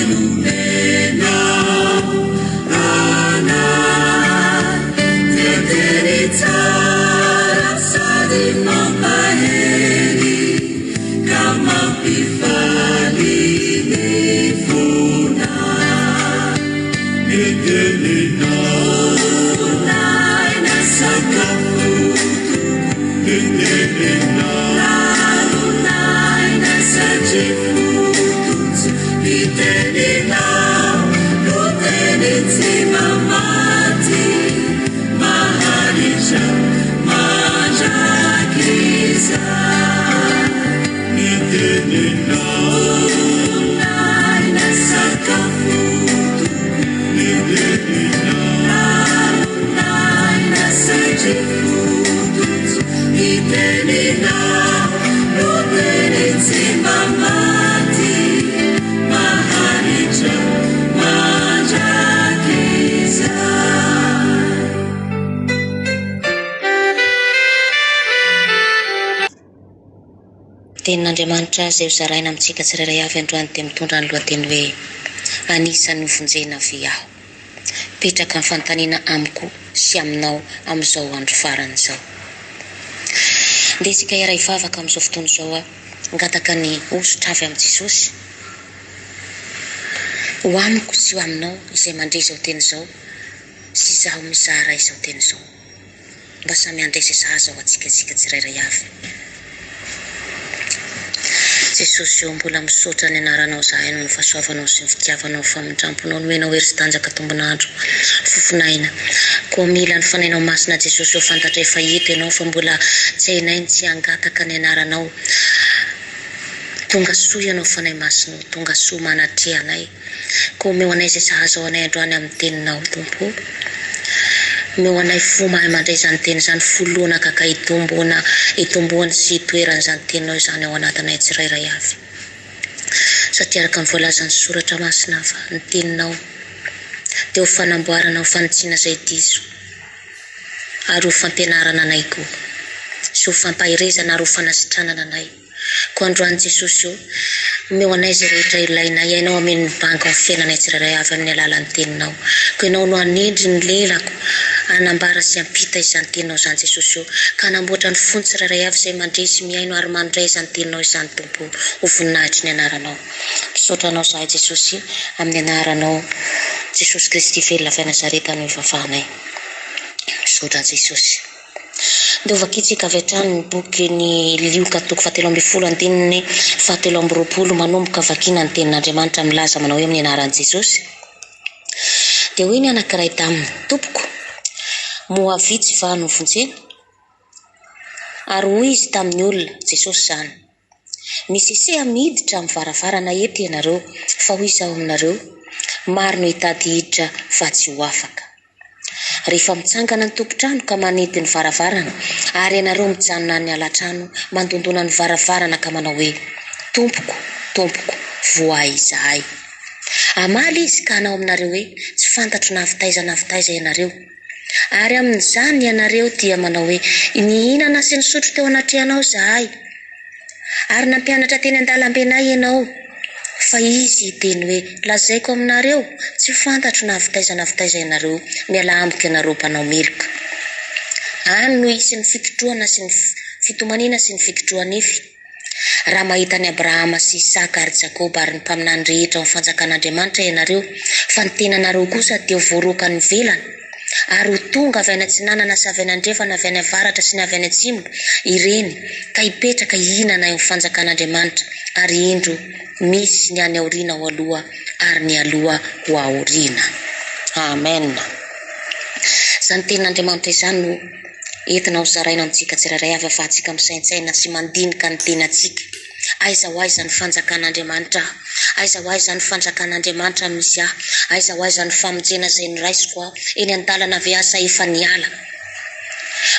nomenao anay dia teny tsara sady mampahery ka mampifaly ny fonay. Ny teninao aina sakafo tokoa. Ny teninao ranon'aina satria fototra. Ny teninao no teny tsy mba maty, maharitra mandrakizay. Ny teninao aina sakafo tokoa. Ny teninao ranon'aina satria fototra. Ny teninao no teny tsy mba maty, maharitra mandrakizay. Tenin'Andriamanitra izay hozaraina amintsika tsirairay avy androany dia mitondra ny lohateny hoe Anisan'ny Hovonjena ve Aho? Mipetraka ny fanontaniana amiko sy aminao amin'izao andro farany izao. Ndeha isika hiara-hivavaka amin'izao fotoana izao hangataka ny hosotra avy amin'i Jesosy ho amiko sy ho aminao izay mandre izao teny izao sy izaho mizara izao teny izao. Mba samy handre izay sahaza ho antsika isika tsirairay avy. Jesosy ô, mbola misaotra ny anaranao zahay noho ny fahasoavanao sy ny fitiavanao, famindramponao nomenao hery sy tanjaka tombon'andro, fofon'aina. Koa mila ny Fanahinao Masina Jesosy ô, fantatray fa eto Ianao fa mbola tsy hainay ny tsy hangataka ny anaranao. Tonga soa Ianao Fanahy Masina ô, tonga soa manatreha anay. Koa omeo anay izay sahaza ho anay androany amin'ny Teninao, Tompo ô. Omeo anay fo mahay mandray izany Teny izany, fo lonaka ka hitomboana, hitomboany sy hitoeran'izany Teninao izany ao anatinay tsirairay avy. Satria araka ny voalazan'ny Soratra Masina fa ny Teninao dia ho fanamboarana, ho fanitsiana izay diso, ary ho fampianarana anay koa, sy ho fampaherezana ary ho fanasitranana anay. Koa androany Jesosy o, omeo anay izay rehetra ilainay, Ianao hameno ny banga ao fiainanay tsirairay avy amin'ny alalan'ny Teninao. Koa Ianao no hanendry ny lelako hanambara sy hampita izany Teninao izany Jesosy o, ka hanamboatra ny fony tsirairay avy izay mandre sy mihaino ary mandray izany Teninao izany Tompo o, ho voninahitry ny Anaranao. Misaotra Anao izahay Jesosy, amin'ny Anaranao Jesosy Kristy velona avy any Nazareta no ivavahanay. Misaotra Jesosy. Ndeha hovakintsika avy hatrany ny bokin'i Lioka toko fahatelo ambinifolo andininy fahatelo amby roapolo manomboka vakiana ny tenin'Andriamanitra milaza manao hoe amin'ny anaran'i Jesosy. Dia hoy ny anankiray taminy, Tompoko, moa vitsy va no vonjena? Ary hoy izy tamin'ny olona, Jesosy izany, Miseseha miditra amin'ny varavarana eto ianareo, fa hoy izaho aminareo, maro no hitady hiditra fa tsy ho afaka. Rehefa mitsangana ny tompon-trano ka manidy ny varavarana, ary ianareo mijanona any alatrano mandondona ny varavarana ka manao hoe, Tompoko, tompoko, vohay izahay. Hamaly izy ka hanao aminareo hoe, Tsy fantatro na avy taiza na avy taiza ianareo. Ary amin'izany ianareo dia manao hoe, Nihinana sy nisotro teo anatrehanao izahay. Ary nampianatra teny an-dalambenay ianao. Fa izy hiteny hoe, Lazaiko aminareo, tsy fantatro na avy taiza na avy taiza ianareo, mialà amiko ianareo mpanao meloka. Any no hisy ny fikitrohana sy ny fitomaniana sy ny fikitroha-nify, raha mahita an'i Abrahama sy Isaka ary Jakoba ary ny mpaminany rehetra ao amin'ny fanjakan'Andriamanitra ianareo, fa ny tenanareo kosa dia ho voaroaka any ivelany. Ary ho tonga avy any atsinanana sy avy any andrefana, avy any avaratra sy ny avy any atsimo ireny, ka hipetraka hihinana eo amin'ny fanjakan'Andriamanitra, ary indro, misy ny any aoriana ho aloha, ary ny aloha ho aoriana. Amen. Izany tenin'Andriamanitra izany no entina hozaraina amintsika tsirairay avy ahafahantsika misaintsaina sy mandinika ny tenantsika. Aiza ho aiza ny fanjakan'Andriamanitra aho? Aiza ho aiza ny fanjakan'Andriamanitra misy ahy? Aiza ho aiza ny famonjena izay noraisiko aho? Eny an-dalana ve aho sa efa niala?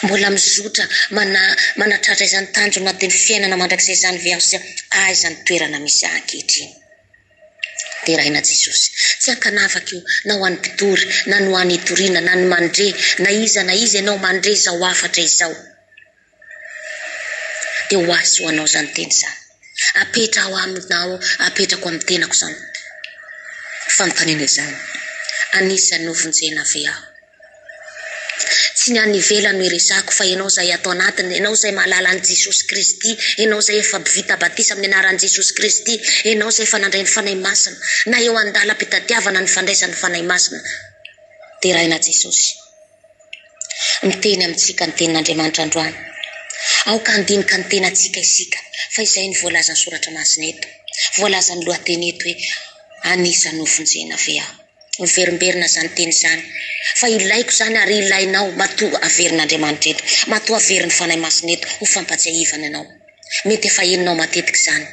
Mbola mizotra mana manatratra izany tanjona dia ny fiainana mandrakizay izany ve aho sa aiza ny toerana misy ahy ankehitriny? Deraina Jesosy. Tsy ankanavaka io na ho an'ny mpitory na ny ho an'ny hitoriana na ny mandre na iza na iza ianao mandre izao hafatra izao. Dia ho ahy sy ho anao izany teny izany. Apetraho aminao, apetrako amin'ny tenako izany. Fanontaniana izany, Anisan'ny novonjena ve aho? Tsy ny any ivelany no iresahako fa ianao izay ato anatiny, ianao izay mahalala an'i Jesosy Kristy, ianao izay efa vita batisa amin'ny anaran'i Jesosy Kristy, ianao izay efa nandray ny Fanahy Masina, na eo an-dalam-pitadiavana ny fandraisana ny Fanahy Masina. Deraina Jesosy. Miteny amintsika ny Tenin'Andriamanitra androany. Aoka handinika ny tenantsika isika fa izay no voalazan'ny Soratra Masina eto. Voalazan'ny lohateny eto hoe, Anisan'ny novonjena ve aho? Miverimberina izany teny izany. Fa ilaiko izany ary ilainao matoa averin'Andriamanitra eto, matoa averin'ny Fanahy Masina eto ho fampatsiahivana anao. Mety efa henonao matetika izany.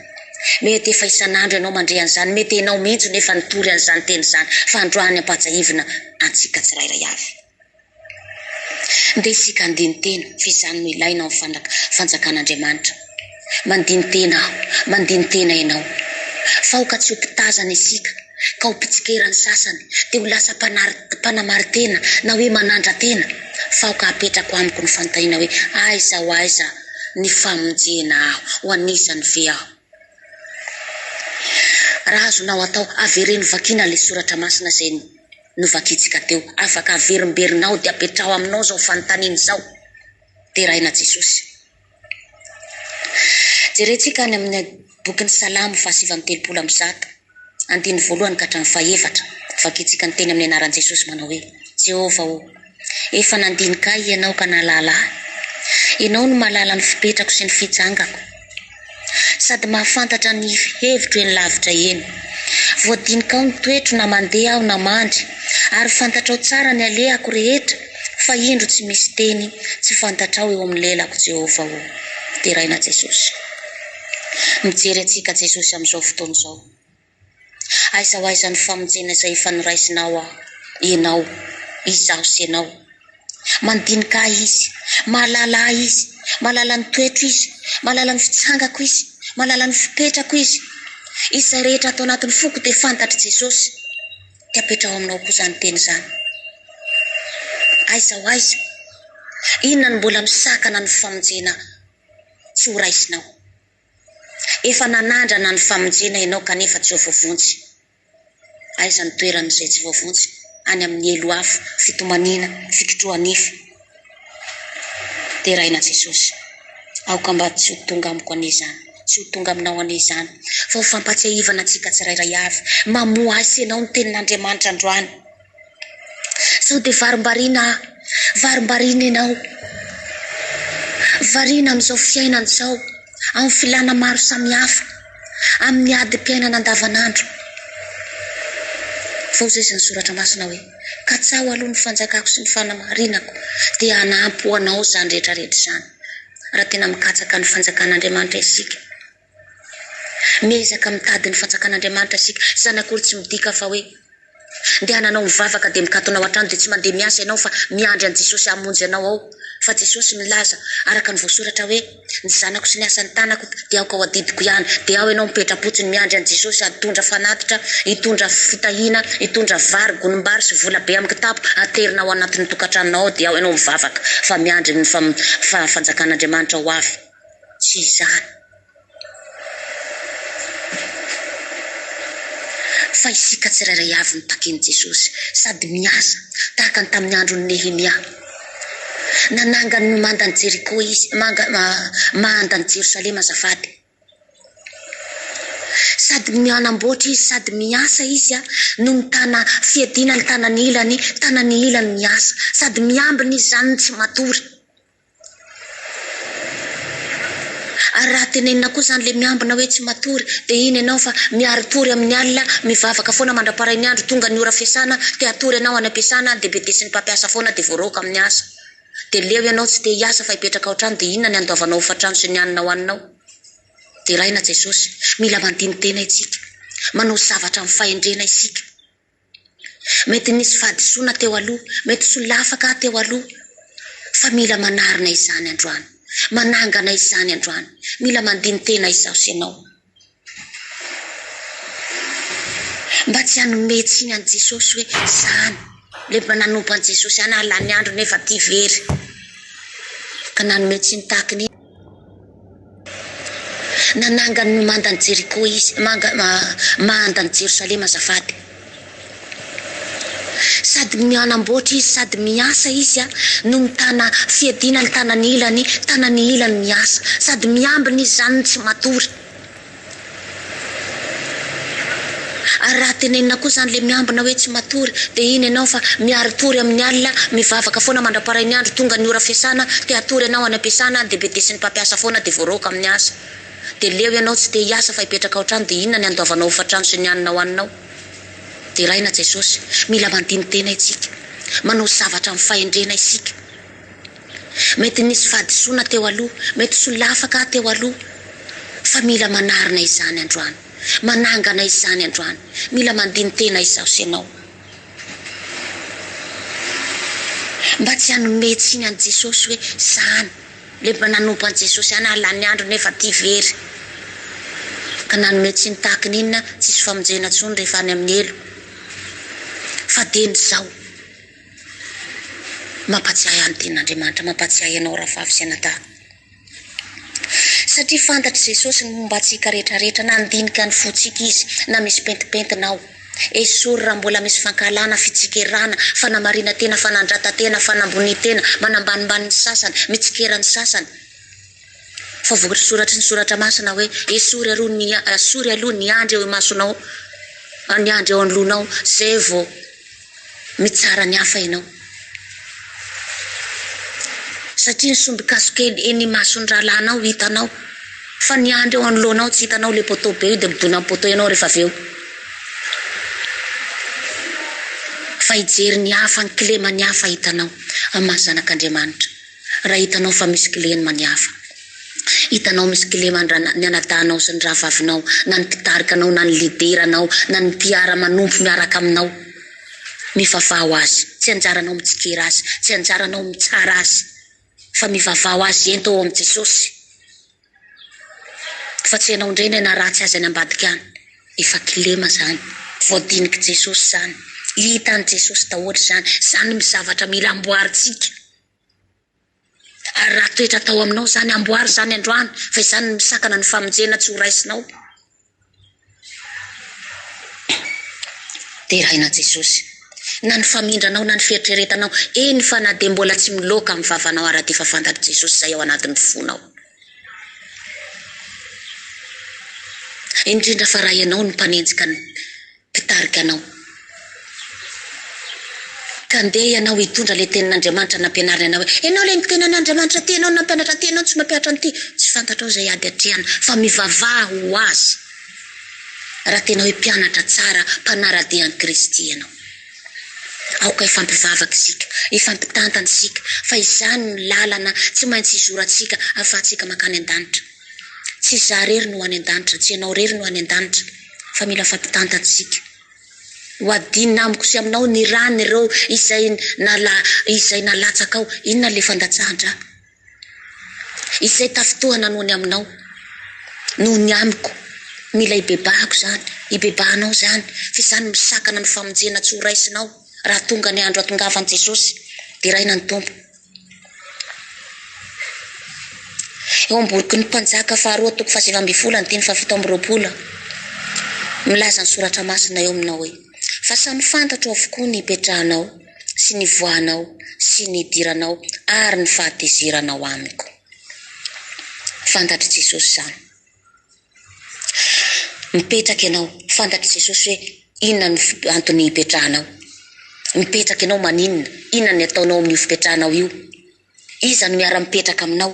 Mety efa isan'andro ianao mandre an'izany, mety ianao mihitsy no efa nitory an'izany teny izany, fa androany ampahatsiahivina antsika tsirairay avy. Ndeha isika handini-tena, fa izany no ilaina ao amin'ny fanjakan'Andriamanitra. Mandini-tena aho, mandini-tena ianao. Fa aoka tsy ho mpitazana isika, ka ho mpitsikera ny sasany, dia ho lasa mpanamari-tena na hoe manandra-tena, fa aoka hapetrako amiko ny fanontaniana hoe, Aiza ho aiza ny famonjena aho, ho anisany ve aho? Raha azonao atao, avereno vakiana ilay soratra masina izay novakintsika teo. Afaka averimberinao dia apetraho aminao izao fanontaniana izao, Deraina Jesosy. Jerentsika any amin'ny bokin'ny Salamo faha 139. Andininy voalohany ka hatramin'ny fahefatra, vakintsika ny teny amin'ny anaran'i Jesosy manao hoe, Jehovah ô, efa nandinika ahy Ianao ka nahalala ahy. Ianao no mahalala ny fipetrako sy ny fijangako, sady mahafantatra ny hevitro eny lavitra eny. Voadinikao ny toetro na mandeha aho na mandry, ary fantatrao tsara ny alehako rehetra, fa indro tsy misy teny tsy fantatrao eo amin'ny lelako, Jehovah ô. Deraina Jesosy. Mijery antsika Jesosy amin'izao fotoana izao. Aiza ho aiza ny famonjena izay efa noraisinao aho, ianao, izaho sy ianao. Mandinika ahy Izy, mahalala ahy Izy, mahalala ny toetro Izy, mahalala ny fitsangako Izy, mahalala ny fipetrako Izy. Izay rehetra ato anatin'ny foko dia fantatr'i Jesosy. Dia apetraho aminao koa izany teny izany. Aiza ho aiza? Inona no mbola misakana ny famonjena tsy ho raisinao. Efa nanandrana ny famonjena ianao kanefa tsy ho voavonjy. Aiza ny toeran'izay tsy voavonjy? Any amin'ny helo afo, fitomaniana, fikitroha-nify. Deraina Jesosy. Aoka mba tsy ho tonga amiko anie izany, tsy ho tonga aminao anie izany, fa ho fampatsiahivana antsika tsirairay avy. Mamoha ahy sy ianao ny tenin'Andriamanitra androany. Sao dia varimbariana aho, varimbariana ianao. Variana amin'izao fiainana izao, amin'ny filàna maro samihafa, amin'ny adim-piainana andavanandro. Fa hoy izy ny soratra masina hoe, Katsaho aloha ny fanjakako sy ny fanamarinako, dia hanampy ho anao izany rehetra rehetra izany. Raha tena mikatsaka ny fanjakan'Andriamanitra isika, miezaka mitady ny fanjakan'Andriamanitra isika, izany akory tsy midika fa hoe, Ndehananao mivavaka dia mikatona ao an-trano dia tsy mandeha miasa ianao fa miandry an'i Jesosy hamonjy anao ao. Fa Jesosy milaza araka ny voasoratra hoe, Ny zanako sy ny asan'ny tanako dia aoka ho adidiko ihany. Dia ao ianao mipetra-potsiny miandry an'i Jesosy hitondra fanatitra, hitondra fitahiana, hitondra vary, gonim-bary sy vola be amin'ny kitapo aterina ao anatin'ny tokantranonao ao dia ao ianao mivavaka fa miandry ny fanjakan'Andriamanitra ho avy. Tsy izany. Fa isika tsirairay avy no takin'i Jesosy sady miasa tahaka ny tamin'ny andron'i Nehemia. Nanangany ny mandan'i Jeriko izy, mandan'i Jerosalema azafady. Sady manamboatra izy sady miasa izy no mitana fiadiana ny tanany ilany, tanany ilany miasa. Sady miambina izy izany no tsy matory. Ary raha tenenina koa izany le miambina hoe tsy matory dia iny ianao fa miari-tory amin'ny alina, mivavaka foana mandra-parain'ny andro, tonga ny ora fiasana te hatory ianao any am-piasana dia bedesin'ny mpampiasa foana dia voaroaka amin'ny asa. Dia leo ianao tsy te hiasa fa hipetraka ao an-trano dia inona ny andoavanao hofantrano sy ny hanina hohaninao? Deraina Jesosy. Mila mandini-tena isika. Manao zavatra amin'ny fahendrena isika. Mety nisy fahadisoana teo aloha, mety solafaka aho teo aloha, fa mila manarina izany androany, manangana izany androany, mila mandini-tena izaho sy ianao. Mba tsy hanome tsiny an'i Jesosy hoe izany, le mba nanompo an'i Jesosy ihany aho lany andro nefa aty very. Ka nanome tsiny tahaka ny Nanangany ny mandan'i Jeriko izy, mandan'i Jerosalema azafady. Sady manamboatra izy sady miasa izy no mitana fiadiana ny tanany ilany, tanany ilany miasa. Sady miambina izy izany no tsy matory. Ary raha tenenina koa izany le miambina hoe tsy matory dia iny ianao fa miari-tory amin'ny alina, mivavaka foana mandra-parain'ny andro, tonga ny ora fiasana, te hatory ianao any am-piasana dia bedesin'ny mpampiasa foana dia voaroaka amin'ny asa. Dia leo ianao tsy te hiasa fa hipetraka ao an-trano dia inona ny andoavanao hofantrano sy ny hanina hohaninao? Deraina Jesosy. Mila mandini-tena isika. Manao zavatra amin'ny fahendrena isika. Mety nisy fahadisoana teo aloha, mety solafaka teo aloha, fa mila manarina izany androany. Manangana izany androany. Mila mandini-tena izaho sy ianao. Mba tsy hanome tsiny an'i Jesosy hoe zany. Le mba nanompo an'i Jesosy ihany aho lany andro nefa aty very. Ka nanome tsiny tahaky ny inona, tsisy famonjena tsony rehefa any amin'ny helo. Fa dieny izao. Mampatsiahy ahy ny tenin'Andriamanitra, mampatsiahy anao rahavavy sy anadahy. Satria fantatr'i Jesosy ny momba antsika rehetra rehetra, nandinika ny fontsika Izy, na misy pentimpentina ao. Esory raha mbola misy fankahalana, fitsikerana, fanamarinan-tena, fanandratan-tena, fanambonian-tena, manambanimbany ny sasany, mitsikera ny sasany. Fa voasoratry ny Soratra Masina hoe, Esory aloha ny, esory aloha ny andry eo imasonao, ny andry eo anoloanao, izay vao mitsara ny hafa ianao. Satria ny sombin-kazo kely eny imason'ny rahalahinao hitanao, fa ny andry eo anoloanao tsy hitanao, le poteau be io dia midona amin'ny poteau ianao rehefa avy eo. Fa hijery ny hafa, ny kileman'ny hafa hitanao, amin'ny maha zanak'Andriamanitra. Raha hitanao fa misy kilema ny hafa. Hitanao misy kilema ny ny anadahinao sy ny rahavavinao, na ny mpitarika anao, na ny lideranao, na ny mpiara-manompo miaraka aminao. Mivavaha ho azy. Tsy anjaranao mitsikera azy. Tsy anjaranao mitsara azy. Fa mivavaha ho azy, ento ao amin'i Jesosy. Fa tsy ianao indray ny hanaratsy azy any ambadika any. Efa kilema izany. Voadinik'i Jesosy izany. Hitan'i Jesosy daholo izany. Izany no zavatra mila amboarintsika. Ary raha toetra tao aminao izany, amboary izany androany, fa izany no misakana ny famonjena tsy ho raisinao. Deraina Jesosy. Na ny famindranao na ny fieritreretanao, eny fa na dia mbola tsy miloaka amin'ny vavanao ara dia efa fantatr'i Jesosy izay ao anatin'ny fonao. Indrindra fa raha ianao no mpanenjika ny mpitarika anao. Ka ndeha ianao hitondra ilay tenin'Andriamanitra nampianariny anao hoe, ianao ilay niteny an'Andriamanitra ity, ianao no nampianatra an'ity, ianao no tsy mampianatra an'ity. Tsy fantatrao izay ady atrehana, fa mivavaha ho azy. Raha tena hoe mpianatra tsara, mpanara-dia an'i Kristy ianao. Aoka hifampivavaka isika, hifampitantana isika, fa izany no lalana tsy maintsy hizorantsika ahafahantsika mankany an-danitra. Tsy izaho irery no ho any an-danitra, tsy ianao irery no any an-danitra, fa mila mifampitantana isika. Ho adinina amiko sy aminao ny ràn'ireo izay nala, izay nalatsakao. Inona ilay fandatsahan-drà? Izay tafintohana noho ny aminao, noho ny amiko. Mila ibebahako izany, ibebahanao izany, fa izany misakana ny famonjena tsy ho raisinao raha tonga ny andro hatongavan'i Jesosy. Deraina ny Tompo. Eo amin'ny bokin'ny Mpanjaka faharoa toko fahasivy ambin'ny folo andininy fahafito amby roapolo, milaza ny soratra masina eo aminao hoe, Fa samy fantatro avokoa ny hipetrahanao sy ny hivoahanao sy ny hidiranao ary ny fahatezeranao amiko. Fantatr'i Jesosy izany. Mipetraka ianao, fantatr'i Jesosy hoe inona no antony hipetrahanao. Mipetraka ianao maninona? Inona ny ataonao amin'io fipetrahanao io? Iza no miara-mipetraka aminao?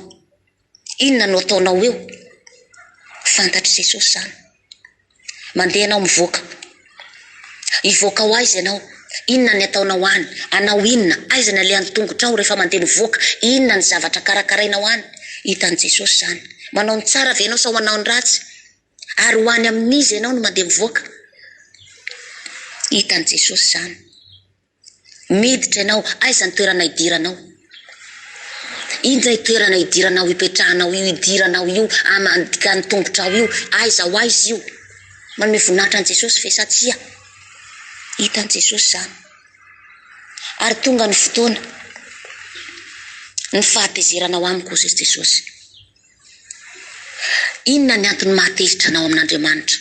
Inona no ataonao eo? Fantatr'i Jesosy izany. Mandeha ianao mivoaka. Hivoaka ho aiza ianao? Inona ny ataonao any? Anao inona? Aiza ny alehan'ny tongotrao rehefa mandeha mivoaka? Inona ny zavatra karakarainao any? Hitan'i Jesosy izany. Manao ny tsara ve ianao sa manao ny ratsy? Ary ho any amin'iza ianao no mandeha mivoaka? Hitan'i Jesosy izany. Miditra ianao, aiza ny toerana idiranao? Inona io toerana idiranao ipetrahanao io, idiranao io, amandikan'ny tongotrao io, aiza ho aiza io? Manome voninahitra an'i Jesosy ve sa tsia? Hitan'i Jesosy izany. Ary tonga ny fotoana, ny fahatezeranao amiko, hoy Jesosy. Inona ny antony mahatezitra anao amin'Andriamanitra?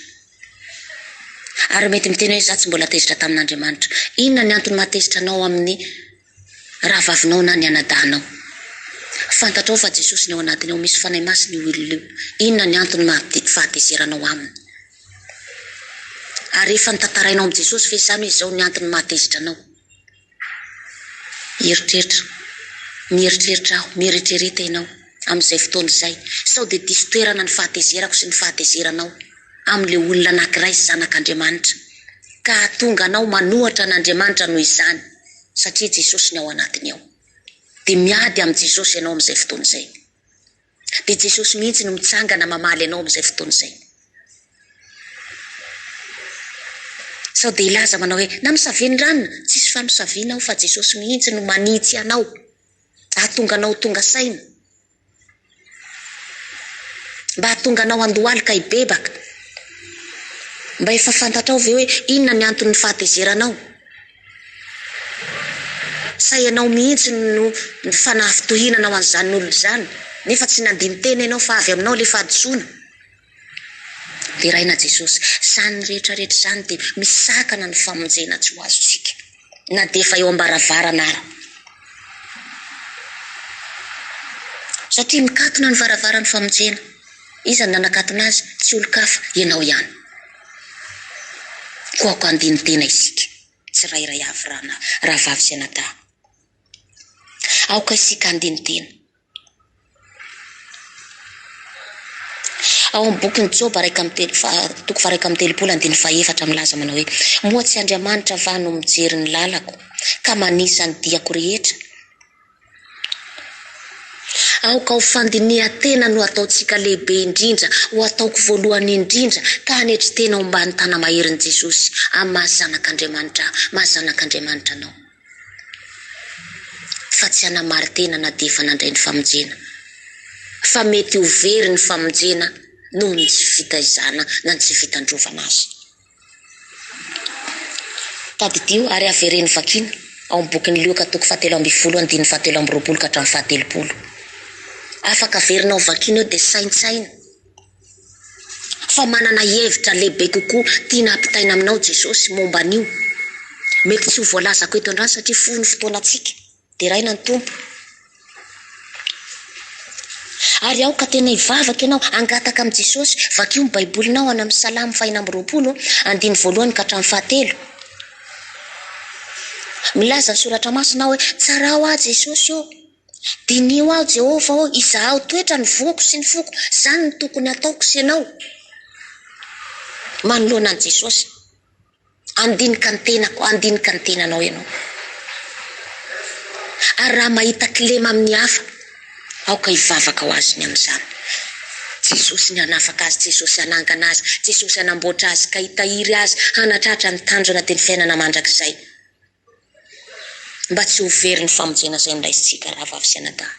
Ary mety miteny hoe, Izaho tsy mbola tezitra tamin'Andriamanitra. Inona ny antony mahatezitra anao amin'ny rahavavinao na ny anadahinao? Fantatrao fa Jesosy ny ao anatiny ao, misy Fanahy Masina io olona io. Inona ny antony maha fahatezeranao aminy? Ary efa notantarainao amin'i Jesosy ve izany hoe izao ny antony mahatezitra anao? Hieritreritra. Mieritreritra aho, mieritrereta ianao amin'izay fotoana izay, sao dia diso toerana ny fahatezerako sy ny fahatezeranao amin'ilay olona anankiray zanak'Andriamanitra, ka hahatonga anao manohatra an'Andriamanitra noho izany, satria Jesosy ny ao anatiny ao. Dia miady amin'i Jesosy ianao amin'izay fotoana izay. Dia Jesosy mihitsy no mitsangana mamaly anao amin'izay fotoana izay. Sao dia hilaza manao hoe, Namisavian'i ranona? Tsisy famisaviana ao fa Jesosy mihitsy no manitsy anao, hahatonga anao ho tonga saina. Mba hahatonga anao handohalika hibebaka. Mba efa fantatrao ve hoe inona ny anton'ny fahatezeranao? Sa ianao mihitsy no nifanafintohinana ho an'izany olona izany, nefa tsy nandini-tena ianao fa avy aminao ilay fahadisoana? Deraina Jesosy. Izany rehetra rehetra izany dia misakana ny famonjena tsy ho azontsika, na dia efa eo am-baravarana ara. Satria mikatona ny varavaran'ny famonjena. Iza no nanakatona azy? Tsy olon-kafa, ianao ihany. Koa aoka handini-tena isika tsirairay avy rana rahavavy sy anadahy. Aoka isika handini-tena. Ao amin'ny bokin'i Joba toko faha-31 andininy fahefatra milaza manao hoe, Moa tsy Andriamanitra va no mijery ny lalako ka manisa ny diako rehetra? Aoka ho fandinihan-tena no ataontsika lehibe indrindra, ho ataoko voalohany indrindra, ka hanetry tena ho ambany tana-maherin'i Jesosy, amin'ny maha zanak'Andriamanitra ahy, maha zanak'Andriamanitra anao. Fa tsy hanamari-tena na dia efa nandray ny famonjena, fa mety ho very ny famonjena noho ny tsy fitaizana na ny tsy fitandrovana azy. Tadidio ary avereno vakiana ao amin'ny bokin'i Lioka toko fahatelo ambin'ny folo andininy fahatelo amby roapolo ka hatramin'ny fahatelopolo. Afaka averinao vakiana eo dia saintsaino fa manana hevitra lehibe kokoa tiana hampitaina aminao Jesosy momba an'io. Mety tsy ho voalazako eto androany satria fohy ny fotoanantsika. Deraina ny Tompo. Ary aoka tena hivavaka ianao, hangataka amin'i Jesosy. Vakio ny Baibolinao any amin'ny Salamo fahenina amby roapolo, andininy voalohany ka hatramin'ny fahatelo. Milaza ny Soratra Masina ao hoe, Tsarao aho, Jesosy ô. Diniho aho, Jehovah ô, izahao toetra ny voako sy ny foko. Izany no tokony hataoko sy ianao manoloana an'i Jesosy. Handinika ny tenako, handinika ny tenanao ianao. Ary raha mahita kilema amin'ny hafa, aoka hivavaka ho azy ny amin'izany. Jesosy ny hanafaka azy, Jesosy hanangana azy, Jesosy hanamboatra azy ka hitahiry azy hanatratra ny tanjona dia ny fiainana mandrakizay. Mba tsy ho very ny famonjena izay noraisintsika rahavavy sy anadahy.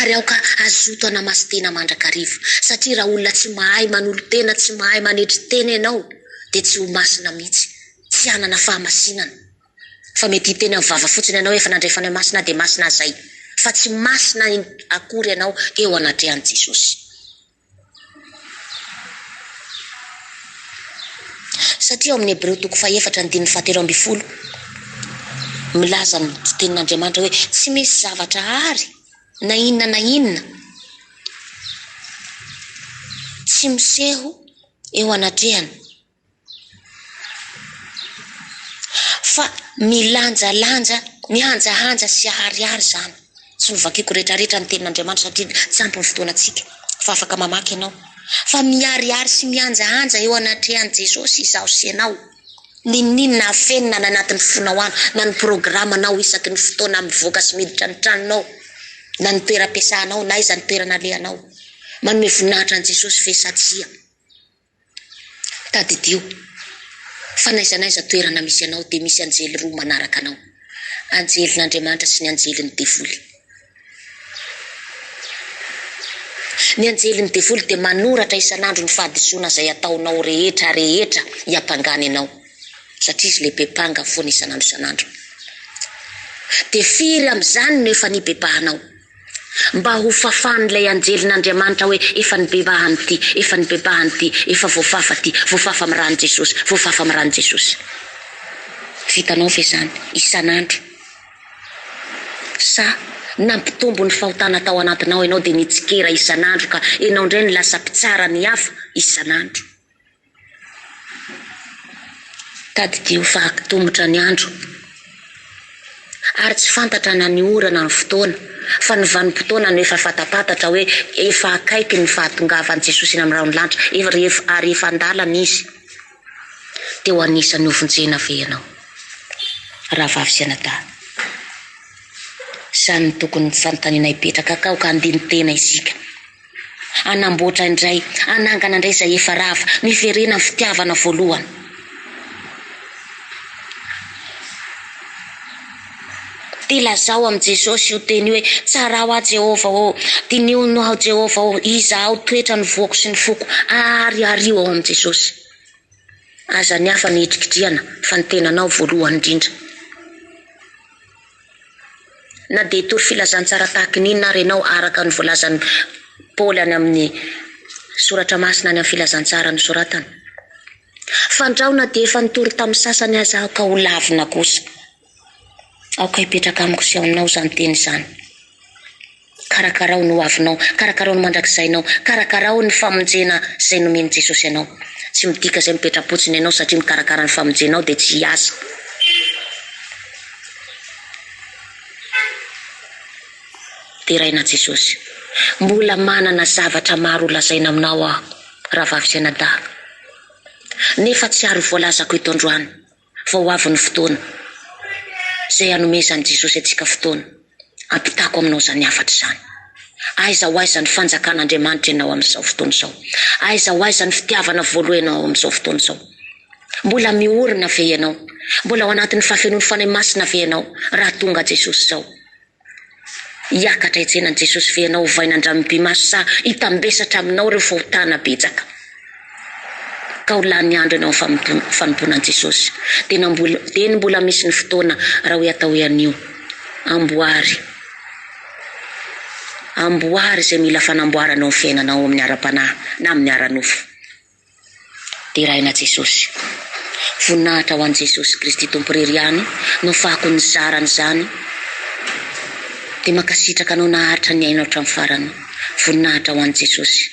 Ary aoka hazoto hanamasintena mandrakariva, satria raha olona tsy mahay manolo-tena, tsy mahay manetry tena ianao, dia tsy ho masina mihitsy, tsy hanana fahamasinana. Fa mety hiteny amin'ny vava fotsiny ianao hoe efa nandray Fanahy Masina aho dia masina aho izay, fa tsy masina akory ianao eo anatrehan'i Jesosy. Satria ao amin'ny Hebreo toko fahefatra andininy fahatelo ambin'ny folo, milaza ny tenin'Andriamanitra hoe tsy misy zavatra àry na inona na inona tsy miseho eo anatrehany. Fa milanjalanja, mihanjahanja sy aharihary izany. Tsy novakiako rehetrarehetra ny tenin'Andriamanitra satria tsy ampy ny fotoanantsika, fa afaka mamaky ianao. Fa miharihary sy mihanjahanja eo anatrehan'i Jesosy izaho sy ianao. N'inon'inona afenina any anatin'ny fonao any, na ny programanao isaky ny fotoana mivoaka sy miditra ny tranonao, na ny toeram-piasanao, na aiza ny toerana alehanao. Manome voninahitra an'i Jesosy ve sa tsia? Tadidio fa n'aiza n'aiza toerana misy anao dia misy anjely roa manaraka anao, anjelin'Andriamanitra sy ny anjelin'ny devoly. Ny anjelin'ny devoly dia manoratra isan'andro ny fahadisoana izay ataonao rehetra rehetra hiampangany anao, satria izy lehibe mpanga foana isan'andro isan'andro. Dia firy amin'izany no efa nibebahanao? Mba ho fafan'ilay anjelin'Andriamanitra hoe efa nibebahany ity, efa nibebahany ity, efa voafafa ity, voafafa amin'ny ran'i Jesosy, voafafa amin'ny ran'i Jesosy. Vitanao ve izany isan'andro? Sa nampitombo ny fahotana tao anatinao ianao dia nitsikera isan'andro ka ianao indray no lasa mpitsara ny hafa isan'andro? Tadidio fa antomotra ny andro ary tsy fantatra na ny ora na ny fotoana fa ny vanim-potoana no efa fatapantatra hoe efa akaiky ny fahatongavan'i Jesosy eny amin'ny rahon'ny lanitra rehefa ary efa an-dalana Izy. Dia ho anisan'ny hovonjena ve ianao rahavavy sy anadahy? Izany no tokony fanontaniana hipetraka ka aoka handini-tena isika. Hanamboatra indray, hanangana indray izay efa rava, miverena amin'ny fitiavana voalohany. Dia lazao amin'i Jesosy io teny io hoe, Tsarao aho Jehovah ô, diniho aho Jehovah ô, izahao toetra ny voako sy ny foko, ary ario ao amin'i Jesosy. Aza ny hafa no hitrikitrihana fa ny tenanao voalohany indrindra. Na dia hitory filazantsara tahaky ny inona ary ianao araka ny voalazan'i Paoly any amin'ny soratra masina any amin'ny filazantsara nosoratany. Fandrao na dia efa nitory tamin'ny sasany aza aho ka ho lavina kosa. Aoka hipetraka amiko sy aminao izany teny izany. Karakarao ny hoavinao, karakarao ny mandrakizainao, karakarao ny famonjena izay nomen'i Jesosy anao. Tsy midika izay mipetra-potsiny ianao satria mikarakara ny famonjenao dia tsy hiasa. Deraina Jesosy. Mbola manana zavatra maro holazaina aminao aho, rahavavy sy anadahy. Nefa tsy ary ho voalazako eto androany. Fa ho avy ny fotoana izay hanomezan'i Jesosy antsika fotoana hampitako aminao izany hafatra izany. Aiza ho aiza ny fanjakan'Andriamanitra ianao amin'izao fotoana izao? Aiza ho aiza ny fitiavana voalohany ianao amin'izao fotoana izao? Mbola miorina ve ianao? Mbola ao anatin'ny fahafenoan'ny Fanahy Masina ve ianao raha tonga Jesosy izao? Hiakatra hitsena an'i Jesosy ve ianao hovaina an-dranobimaso sa hitambesatra aminao ireo fahotana betsaka? Ka ho lany andro ianao amin'ny fanompoana an'i Jesosy. Dia na mbola dieny mbola misy ny fotoana raha hoe atao hoe anio. Amboary. Amboary izay mila fanamboarana eo amin'ny fiainanao amin'ny ara-panahy na amin'ny ara-nofo. Deraina Jesosy. Voninahitra ho an'i Jesosy Kristy Tompo irery ihany no afahako nizara an'izany. Dia mankasitraka anao naharitra nihaino hatramin'ny farany. Voninahitra ho an'i Jesosy.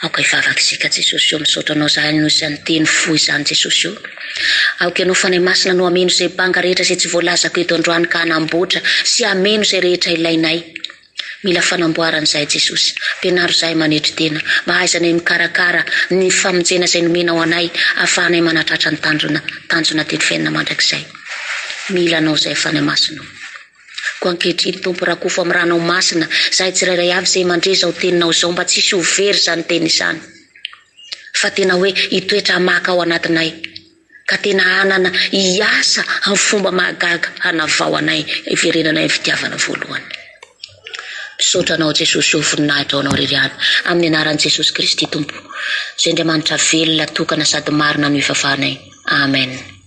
Aoka hivavaka isika Jesosy o, misaotra anao zahay noho izany teny fohy izany Jesosy o. Aoka ianao Fanahy Masina no hameno izay banga rehetra izay tsy voalazako eto androany ka hanamboatra sy hameno izay rehetra ilainay. Mila fanamboarana izahay Jesosy. Ampianaro izahay manetry tena. Mba hahaizanay mikarakara ny famonjena izay nomenao anay ahafahanay manatratra ny tanjona tanjona teny fiainana mandrakizay. Mila Anao izahay Fanahy Masina o. Koa ankehitriny Tompo rakofo amin'ny ranao masina izahay tsirairay avy izay mandre izao teninao izao mba tsy hisy ho very izany teny izany fa tena hoe hitoetra hamaka ao anatinay ka tena hanana hiasa amin'ny fomba mahagaga hanavao anay hiverenanay amin'ny fitiavana voalohany. Misaotra Anao Jesosy o voninahitra ho Anao irery ihany amin'ny anaran'i Jesosy Kristy Tompo izay Andriamanitra velona tokana sady marina no ivavahanay. Amen.